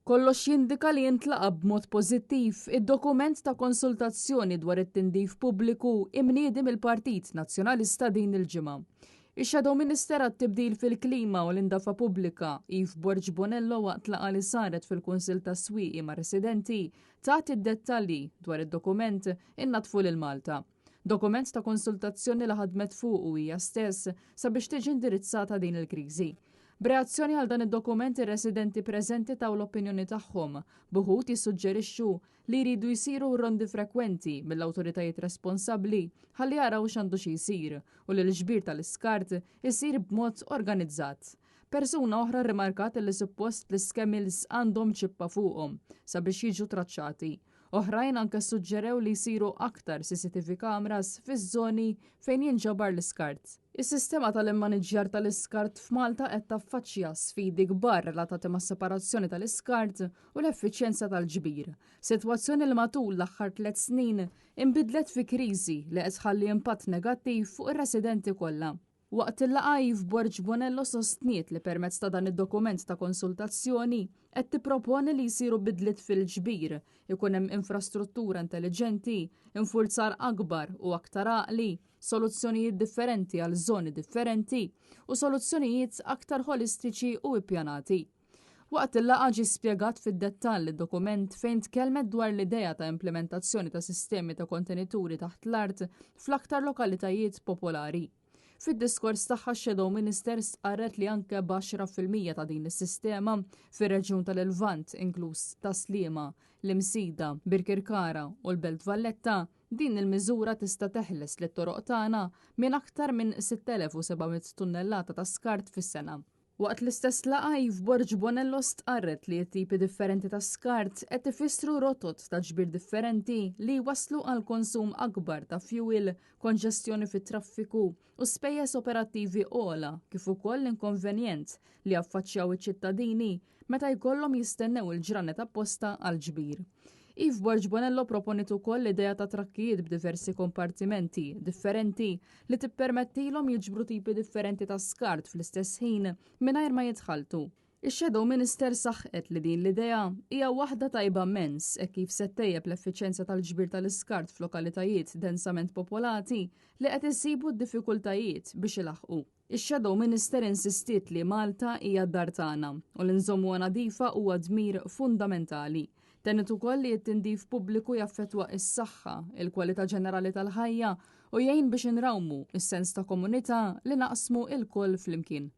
Kollox jindika li intlaqa' b'mod pożittiv id-dokument ta' konsultazzjoni dwar it-tindif pubbliku imniedi mill-Partit Nazzjonalista din il-ġimgħa. Ix-Shadow Minister għat-Tibdil fil-Klima u l-Indafa Pubblika, Eve Borg Bonello waqt laqgħa li saret fil-Kunsill tas-Swieqi mar-residenti tat id-dettalji dwar id-dokument Innaddfu lil Malta. Dokument ta' konsultazzjoni li ħadmet fuqu hija stess sabiex tiġi indirizzata din il-kriżi. B'reazzjoni għal dan id-dokument ir-residenti preżenti taw l-opinjoni tagħhom, b'uħud jissuġġerixxu li jridu jsiru rondi frekwenti mill-awtoritajiet responsabbli ħalli jaraw x'għandu xi jsir u li l-ġbir tal-iskart isir b'mod organizzat. Persuna oħra rrimarkat li suppost l-iskemils għandhom ċippa fuqhom sabiex jiġu traċċati. Oħrajn anke ssuġġerew li jsiru aktar CCTV cameras fiż-żoni fejn jinġabar l-iskart. Is-sistema tal-immaniġġjar tal-iskart f'Malta qed taffaċċja sfidi kbar relatati mas-separazzjoni tal-iskart u l-effiċjenza tal-ġbir. Sitwazzjoni li matul l-aħħar tliet snin inbidlet fi kriżi li qed tħalli impatt negattiv fuq ir-residenti kollha. Waqt il-laqgħa Eve Borg Bonello sostniet li permezz ta' dan id-dokument ta' konsultazzjoni qed tipproponi li jsiru bidliet fil-ġbir, ikun hemm infrastruttura intelliġenti, infurzar akbar u aktar għaqli, soluzzjonijiet differenti għal żoni differenti u soluzzjonijiet aktar ħolistiċi u ippjanati. Waqt il-laqgħa ġie spjegat fid-dettall id-dokument fejn tkellmet dwar l-idea ta' implimentazzjoni ta' sistemi ta' kontenituri taħt l-art fl-aktar lokalitajiet popolari. Fid-diskors tagħha x-Shadow Minister stqarret li anke b'10% ta' din is-sistema fir-reġjun tal-Lvant inkluż Tas-Sliema, l-Imsida, Birkirkara u l-Belt Valletta, din il-miżura tista' teħles lit-toroq tagħna minn aktar minn 6,700 tunnellata ta' skart fis-sena. Waqt l-istess laqgħa Eve Borg Bonello stqarret li t-tipi differenti ta' skart qed ifissru rotot ta' ġbir differenti li jwasslu għal konsum akbar ta' fjuwil, konġestjoni fit-traffiku u spejjeż operattivi ogħla kif ukoll l-inkonvenjent li jaffaċċjaw iċ-ċittadini meta jkollhom jistennew il-ġranet apposta għall-ġbir. Eve Borg Bonello proponiet ukoll l-idea ta' trakkijiet b'diversi kompartimenti differenti li tippermettilhom jiġbru tipi differenti ta' skart fl-istess ħin mingħajr ma jitħalltu. Ix-Shadow Minister saħqet li din l-idea hija waħda tajba mmens hekk kif se ttejjeb l-effiċjenza tal-ġbir tal-iskart f'lokalitajiet densament popolati li qed isibu d-diffikultajiet biex ilaħħqu. Ix-Shadow Minister insistiet li Malta hija d-dar tagħna u li nżommuha nadifa huwa dmir fundamentali. Tenniet ukoll li t-tindif pubbliku jaffettwa s-saħħa, il-kwalità ġenerali tal-ħajja u jgħin biex inrawmu s-sens ta' komunità li naqsmu ilkoll flimkien.